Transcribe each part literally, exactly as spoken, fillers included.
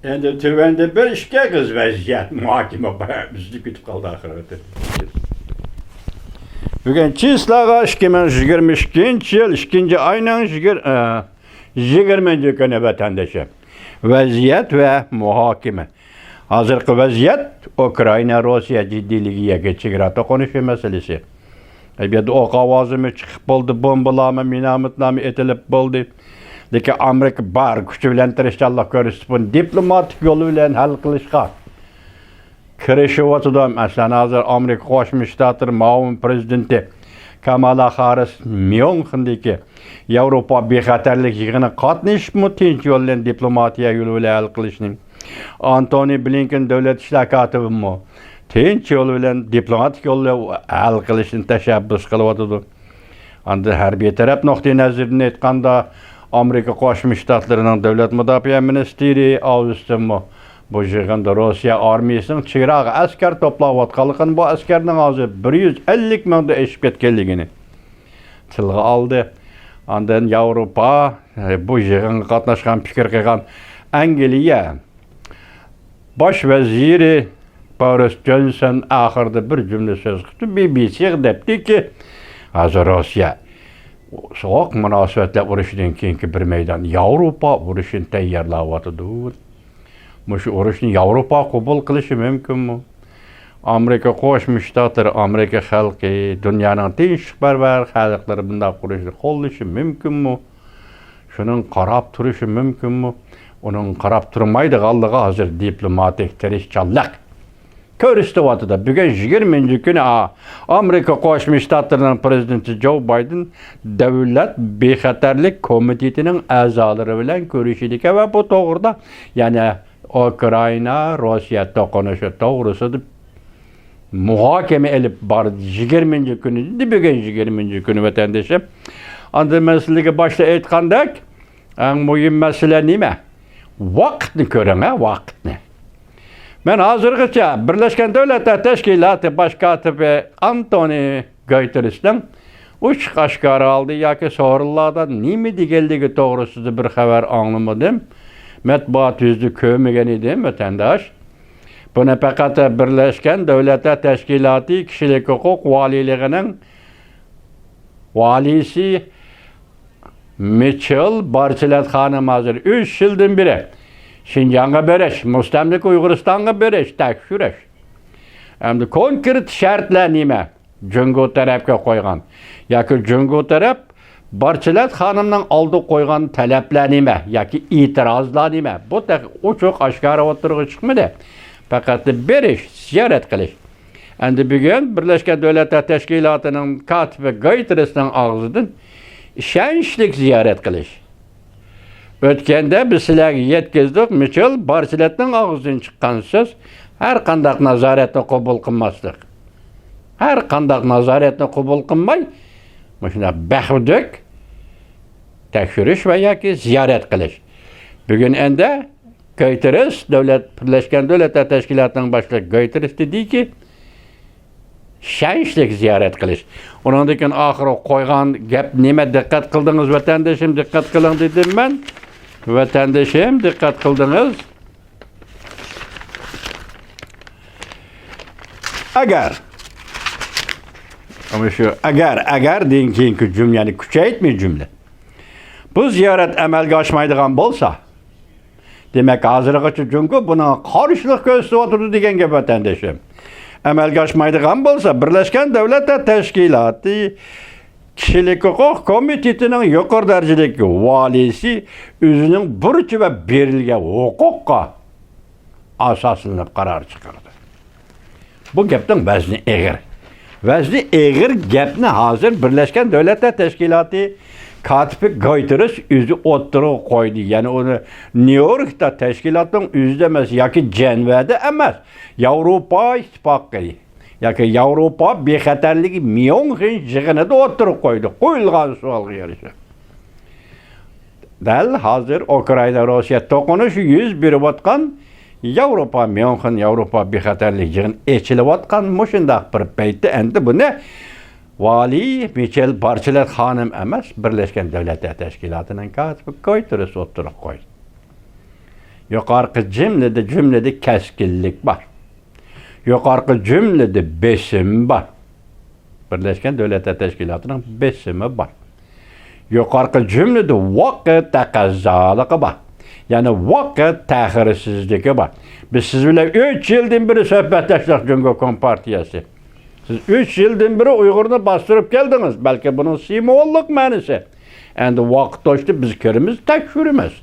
ئەمدى تۆۋەندە بىر ئىككى ئېغىز ۋەزىيەت مۇھاكىمە ئۈزۈلۈپ كېتىپ قالدى ئاخىرى. بۈگۈن چىسلاغا ئىككى مىڭ يىگىرمە ئىككىنچى يىل ئىككىنچى ئاينىڭ يىگىر-، ئە، يىگىرمىنچى كۈنى ۋەتەندىشىم. ۋەزىيەت ۋە مۇھاكىمە. ھازىرقى ۋەزىيەت ئۇكرائىنا، روسىيە جىددىيلىكى ياكى چېگرا توقۇنۇشى مەسىلىسى. ئەلۋەتتە، ئوق ئاۋازىمۇ چىقىپ بولدى، بومبىلارمۇ، مىناميوتلارمۇ ئېتىلىپ بولدى. لېكىن ئامېرىكا بار كۈچى بىلەن تىرىشچانلىق كۆرسىتىپ، بۇنى دىپلوماتىك يول بىلەن ھەل قىلىشقا كىرىشىۋاتىدۇ. مەسىلەن، ھازىر ئامېرىكا قوشما شتاتلىرى مۇئاۋىن پرېزىدېنتى كامالا خاررىس ميۇنخېندىكى ياۋروپا بىخەتەرلىك يىغىنىغا قاتنىشىپمۇ، تىنچ يول بىلەن، دىپلوماتىيە يولى بىلەن ھەل قىلىشنى، ئانتونى بلىنكېن دۆلەت ئىشلار كاتىپىمۇ تىنچ يول بىلەن، دىپلوماتىك يول بىلەن ھەل قىلىشنى تەشەببۇس قىلىۋاتىدۇ. ئاندىن ھەربىي تەرەپ نۇقتىئى نەزىرىدىن ئېيتقاندا، ئامېرىكا قوشما شتاتلىرىنىڭ دۆلەت مۇداپىئە مىنىستىرى ئاۋستىنمۇ بۇ يىغىندا روسىيە ئارمىيىسىنىڭ چېگراغا ئەسكەر توپلاۋاتقانلىقىنى، بۇ ئەسكەرنىڭ ھازىر بىر يۈز ئەللىك مىڭدىن ئېشىپ كەتكەنلىكىنى تىلغا ئالدى. ئاندىن ياۋروپا، ئە، بۇ يىغىنغا قاتناشقان، پىكىر قىلغان ئەنگلىيە باش ۋەزىرى بورىس جونسون ئاخىرىدا بىر جۈملە سۆز قىلىپ، بى بى سىغا دەپتىكى، ھازىر روسىيە سوغۇق مۇناسىۋەتلەر ئۇرۇشىدىن كېيىنكى بىر مەيدان ياۋروپا ئۇرۇشىنى تەييارلاۋاتىدۇ. مۇشۇ ئۇرۇشنى ياۋروپا قوبۇل قىلىشى مۇمكىنمۇ؟ ئامېرىكا قوشما شتاتلىرى، ئامېرىكا خەلقى، دۇنيانىڭ تىنچلىقپەرۋەر خەلقلىرى بۇنداق ئۇرۇشنى قوللىشى مۇمكىنمۇ؟ شۇنىڭ قاراپ تۇرۇشى مۇمكىنمۇ؟ ئۇنىڭ قاراپ تۇرمايدىغانلىقى ھازىر دىپلوماتىك تىرىشچانلىق كۆرسىتىۋاتىدۇ. بۈگۈن يىگىرمىنچى كۈنى، ئا، ئامېرىكا قوشما شتاتلىرىنىڭ پرېزىدېنتى جو بايدېن دۆلەت بىخەتەرلىك كومىتېتىنىڭ ئەزالىرى بىلەن كۆرۈشىدىكەن ۋە بۇ توغرىدا، يەنى ئۇكرائىنا، روسىيە توقۇنۇشى توغرىسىدا مۇھاكىمە ئېلىپ بارىدۇ. يىگىرمىنچى كۈنى، بۈگۈن يىگىرمىنچى كۈنى، ۋەتەندىشىم. ئاندىن مەن سىزلەرگە باشتا ئېيتقاندەك، ئەڭ مۇھىم مەسىلە نېمە؟ ۋاقىتنى كۆرۈڭ، ھە، ۋاقىتنى. مەن ھازىرغىچە بىرلەشكەن دۆلەتلەر تەشكىلاتى باش كاتىپى ئانتونى گۇتېررېسنىڭ ئوچۇق ئاشكارا ھالدا ياكى سورۇنلاردا نېمە دېگەنلىكى توغرىسىدا بىر خەۋەر ئاڭلىمىدىم. مەتبۇئات يۈزىدە كۆرمىگەن ئىدىم، ۋەتەنداش. بۇنى پەقەت بىرلەشكەن دۆلەتلەر تەشكىلاتى كىشىلىك ھوقۇق ۋالىيلىقىنىڭ ۋالىيسى مىچېل بارچېلېت خانىم ھازىر ئۈچ يىلدىن بېرى شىنجاڭغا بېرىش، مۇستەملىكە ئۇيغۇرىستانغا بېرىش، تەكشۈرۈش. ئەمدى كونكرېت شەرتلەر نېمە؟ جۇڭگو تەرەپكە قويغان ياكى جۇڭگو تەرەپ بارچېلەت خانىمنىڭ ئالدىغا قويغان تەلەپلەر نېمە ياكى ئېتىرازلار نېمە؟ بۇ تېخى ئوچۇق ئاشكارا ئوتتۇرىغا چىقمىدى. پەقەت بېرىش، زىيارەت قىلىش. ئەمدى بۈگۈن بىرلەشكەن دۆلەتلەر تەشكىلاتىنىڭ كاتىپى گۇتېررېسنىڭ ئاغزىدىن ئىشەنچلىك زىيارەت قىلىش. ئۆتكەندە بىز سىلەرگە يەتكۈزدۇق، مىچېل بارچېلېتنىڭ ئاغزىدىن چىققان سۆز ھەر قانداق نازارەتنى قوبۇل قىلماسلىق. ھەر قانداق نازارەتنى قوبۇل قىلماي، مۇشۇنداق بەخۋىدۈك تەكشۈرۈش ۋە ياكى زىيارەت قىلىش. بۈگۈن ئەندە گۇتېررېس، دۆلەت، بىرلەشكەن دۆلەتلەر تەشكىلاتىنىڭ باشلىقى گۇتېررېس دېدىكى، ئىشەنچلىك زىيارەت قىلىش. ئۇنىڭدىن كېيىن ئاخىرى قويغان گەپ نېمە؟ دىققەت قىلدىڭىز، ۋەتەندىشىم، دىققەت قىلىڭ دېدىم مەن. ۋەتەندىشىم، دىققەت قىلدىڭىز. ئەگەر، ئەمما شۇ ئەگەر، ئەگەردىن كېيىنكى جۈملىنى كۈچەيتمەي جۈملە. بۇ زىيارەت ئەمەلگە ئاشمايدىغان بولسا، دېمەك، ھازىرغىچە جۇڭگو بۇنىڭغا قارشىلىق كۆرسىتىۋاتىدۇ دېگەن گەپ، ۋەتەندىشىم. ئەمەلگە ئاشمايدىغان بولسا، بىرلەشكەن دۆلەتلەر تەشكىلاتى كىشىلىك ھوقۇق كومىتېتىنىڭ يۇقىرى دەرىجىلىك ۋالىيسى ئۆزىنىڭ بۇرچى ۋە بېرىلگەن ھوقۇققا ئاساسلىنىپ قارار چىقىرىدۇ. بۇ گەپنىڭ ۋەزنى ئېغىر. ۋەزنى ئېغىر گەپنى ھازىر بىرلەشكەن دۆلەتلەر تەشكىلاتى كاتىپى گۇتېررېس ئۆزى ئوتتۇرىغا قويدى. يەنى ئۇنى نيۇ يوركتا تەشكىلاتنىڭ ئۆزىدە ئەمەس ياكى جەنۋەدە ئەمەس، ياۋروپا ئىتتىپاقى ياكى ياۋروپا بىخەتەرلىكى ميۇنخېن يىغىنىدا ئوتتۇرىغا قويدى. قويۇلغان سوئالغا يارىشا. دەل ھازىر ئۇكرائىنا، روسىيە توقۇنۇشى يۈز بېرىۋاتقان، ياۋروپا ميۇنخېن، ياۋروپا بىخەتەرلىك يىغىنى ئېچىلىۋاتقان مۇشۇنداق بىر پەيتتە ئەمدى بۇنى ۋالىي مىچېل بارچېلېت خانىم ئەمەس، بىرلەشكەن دۆلەتلەر تەشكىلاتىنىڭ كاتىپى گۇتېررېس ئوتتۇرىغا قويدى. يۇقىرىقى جۈملىدە، جۈملىدە كەسكىنلىك بار. يۇقىرىقى جۈملىدە بېسىم بار. بىرلەشكەن دۆلەتلەر تەشكىلاتىنىڭ بېسىمى بار. يۇقىرىقى جۈملىدە ۋاقىت تەقەززالىقى بار. يەنى ۋاقىت تەخىرسىزلىكى بار. بىز سىز بىلەن ئۈچ يىلدىن بېرى سۆھبەتداشلىق جۇڭگو كومپارتىيەسى. سىز ئۈچ يىلدىن بېرى ئۇيغۇرنى باستۇرۇپ كەلدىڭىز. بەلكى بۇنىڭ سىمۋوللۇق مەنىسى. ئەمدى ۋاقىت توشتى، بىز كىرىمىز، تەكشۈرىمىز.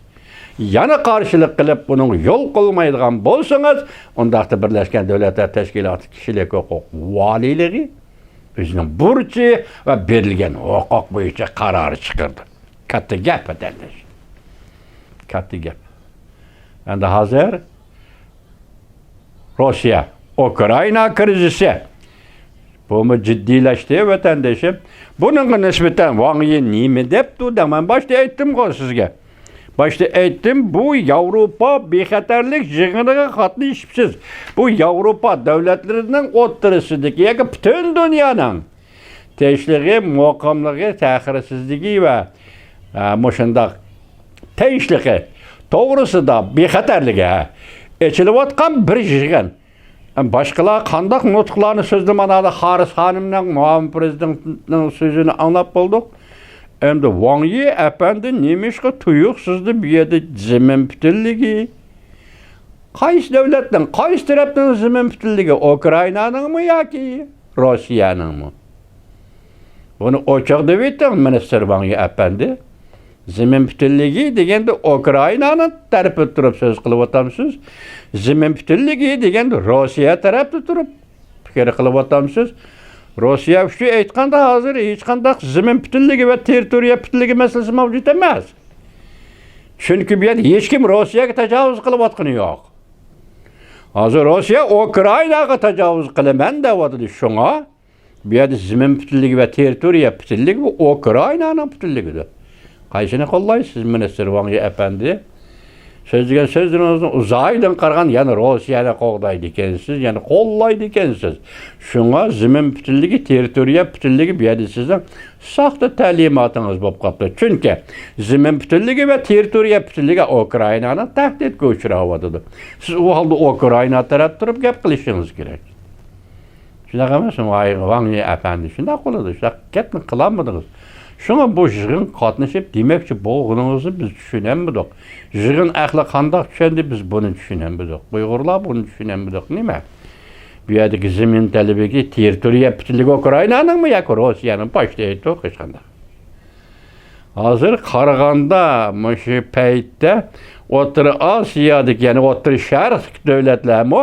يەنە قارشىلىق قىلىپ، بۇنىڭغا يول قويمايدىغان بولسىڭىز، ئۇنداقتا بىرلەشكەن دۆلەتلەر تەشكىلاتى كىشىلىك ھوقۇق ۋالىيلىقى ئۆزىنىڭ بۇرچى ۋە بېرىلگەن ھوقۇق بويىچە قارار چىقىرىدۇ. كاتتا گەپ، ۋەتەنداش. كاتتا گەپ. ئەمدى ھازىر روسىيە، ئۇكرائىنا كىرىزىسى. بۇمۇ جىددىيلەشتى، ۋەتەندىشىم. بۇنىڭغا نىسبەتەن ۋاڭ يى نېمە دەپتۇ دەڭ؟ مەن باشتا ئېيتتىمغۇ سىزگە. باشتا ئېيتتىم، بۇ ياۋروپا بىخەتەرلىك يىغىنىغا قاتنىشىپسىز. بۇ ياۋروپا دۆلەتلىرىنىڭ ئوتتۇرىسىدىكى ياكى پۈتۈن دۇنيانىڭ تىنچلىقى، مۇقىملىقى، تەخىرسىزلىكى ۋە، ئە، مۇشۇنداق تىنچلىقى توغرىسىدا، بىخەتەرلىكى، ھە، ئېچىلىۋاتقان بىر يىغىن. باشقىلار قانداق نۇتۇقلارنى سۆزلىدى، مانا ھازىر خارىس خانىمنىڭ، مۇئاۋىن پىرېزىدېنتنىڭ سۆزىنى ئاڭلاپ بولدۇق. ئەمدى ۋاڭ يى ئەپەندى نېمىشقا تۇيۇقسىزلا بۇ يەردە زېمىن پۈتۈنلۈكى، قايسى دۆلەتنىڭ، قايسى تەرەپنىڭ زېمىن پۈتۈنلۈكى؟ ئۇكرائىنانىڭمۇ ياكى روسىيەنىڭمۇ؟ بۇنى ئوچۇق دېۋېتىڭ، مىنىستىر ۋاڭ يى ئەپەندى. زېمىن پۈتۈنلۈكى دېگەندە ئۇكرائىنانىڭ تەرىپىدە تۇرۇپ سۆز قىلىۋاتامسىز؟ زېمىن پۈتۈنلۈكى دېگەندە روسىيە تەرەپتە تۇرۇپ پىكىر قىلىۋاتامسىز؟ روسىيە ئۈچۈن ئېيتقاندا، ھازىر ھېچقانداق زېمىن پۈتۈنلۈكى ۋە تېررىتورىيە پۈتۈنلۈكى مەسىلىسى مەۋجۇت ئەمەس. چۈنكى بۇ يەردە ھېچكىم روسىيەگە تاجاۋۇز قىلىۋاتقىنى يوق. ھازىر روسىيە ئۇكرائىناغا تاجاۋۇز قىلىمەن دەۋاتىدۇ. شۇڭا بۇ يەردە زېمىن پۈتۈنلۈكى ۋە تېررىتورىيە پۈتۈنلۈكى بۇ ئۇكرائىنانىڭ پۈتۈنلۈكىدۇر. قايسىنى قوللايسىز، مىنىستىر ۋاڭ يى ئەپەندى؟ سۆزلىگەن سۆزلىرىڭىزنىڭ ئۇزايىدىن قارىغان، يەنە روسىيەنى قوغدايدىكەنسىز، يەنە قوللايدىكەنسىز. شۇڭا زېمىن پۈتۈنلۈكى، تېررىتورىيە پۈتۈنلۈكى بۇ يەردە سىزنىڭ ساختا تەلىماتىڭىز بولۇپ قاپتۇ. چۈنكى زېمىن پۈتۈنلۈكى ۋە تېررىتورىيە پۈتۈنلۈكى ئۇكرائىنانىڭ تەھدىتكە ئۇچراۋاتىدۇ. سىز ئۇ ھالدا ئۇكرائىنا تەرەپ تۇرۇپ گەپ قىلىشىڭىز كېرەك. شۇنداق ئەمەسمۇ؟ ۋاي، ۋاڭ يى ئەپەندى شۇنداق قىلىدۇ، شۇنداق گەپنى قىلالمىدىڭىز. شۇڭا بۇ يىغىنغا قاتنىشىپ دېمەكچى بولغىنىڭىزنى بىز چۈشىنەلمىدۇق. يىغىن ئەھلى قانداق چۈشەندى، بىز بۇنى چۈشىنەلمىدۇق. ئۇيغۇرلار بۇنى چۈشىنەلمىدۇق. نېمە؟ بۇ يەردىكى زېمىن تەلىپىگە تېررىتورىيە پۈتۈنلۈكى ئۇكرائىنانىڭمۇ ياكى روسىيەنىڭ؟ باشتا ئېيتتۇق، ھېچقانداق. ھازىر قارىغاندا، مۇشۇ پەيتتە ئوتتۇرا ئاسىيادىكى، يەنى ئوتتۇرا شەرقتىكى دۆلەتلەرمۇ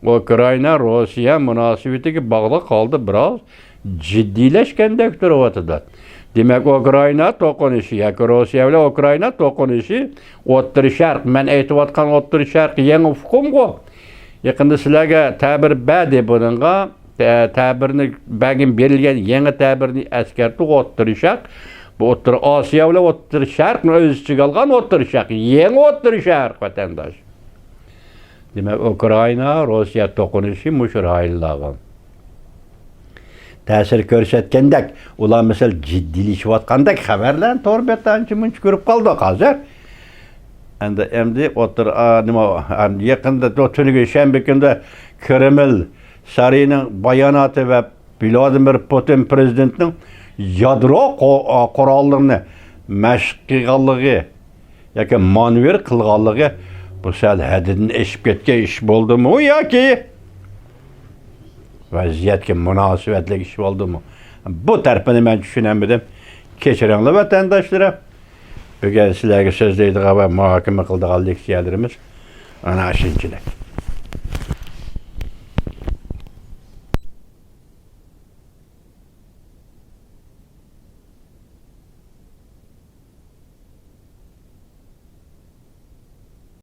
ئۇكرائىنا، روسىيە مۇناسىۋىتىگە باغلىق ھالدا بىراز جىددىيلەشكەندەك تۇرۇۋاتىدۇ. دېمەك، ئۇكرائىنا توقۇنۇشى ياكى روسىيە بىلەن ئۇكرائىنا توقۇنۇشى ئوتتۇرا شەرق، مەن ئېيتىۋاتقان ئوتتۇرا شەرق يېڭى ئۇقۇمغۇ. يېقىندا سىلەرگە تەبىر بەردى بۇنىڭغا. تە-، تەبىرنى بەرگەن، بېرىلگەن يېڭى تەبىرنى ئەسكەرتىپ، ئوتتۇرا شەرق، بۇ ئوتتۇرا ئاسىيا بىلەن ئوتتۇرا شەرقنى ئۆز ئىچىگە ئالغان ئوتتۇرا شەرق، يېڭى ئوتتۇرا شەرق، ۋەتەنداش. دېمەك، ئۇكرائىنا، روسىيە توقۇنۇشى مۇشۇ رايونلارغا تەسىر كۆرسەتكەندەك، ئۇلار مەسىلەن جىددىيلىشىۋاتقاندەك خەۋەرلەرنى تور بەتتە ئانچە مۇنچە كۆرۈپ قالدۇق ھازىر. ئەمدى، ئەمدى ئوتتۇرا، ئا، نېمە، ئا، يېقىندا، تۇ-، تۈنۈگۈن شەنبە كۈنىدە كرېمل سارىيىنىڭ باياناتى ۋە ۋلادىمىر پۇتىن پىرېزىدېنتنىڭ يادرو قو-، قوراللىرىنى مەشىق قىلغانلىقى ياكى مانېۋىر قىلغانلىقى، بۇ سەل ھەددىدىن ئېشىپ كەتكەن ئىش بولدىمۇ ياكى ۋەزىيەتكە مۇناسىۋەتلىك ئىش بولدىمۇ؟ بۇ تەرىپىنى مەن چۈشىنەلمىدىم. كەچۈرۈڭلار، ۋەتەنداشلىرىم. بۈگۈن سىلەرگە سۆزلەيدىغان ۋە مۇھاكىمە قىلىدىغان لېكسىيەلىرىمىز ئانا شۇنچىلىك.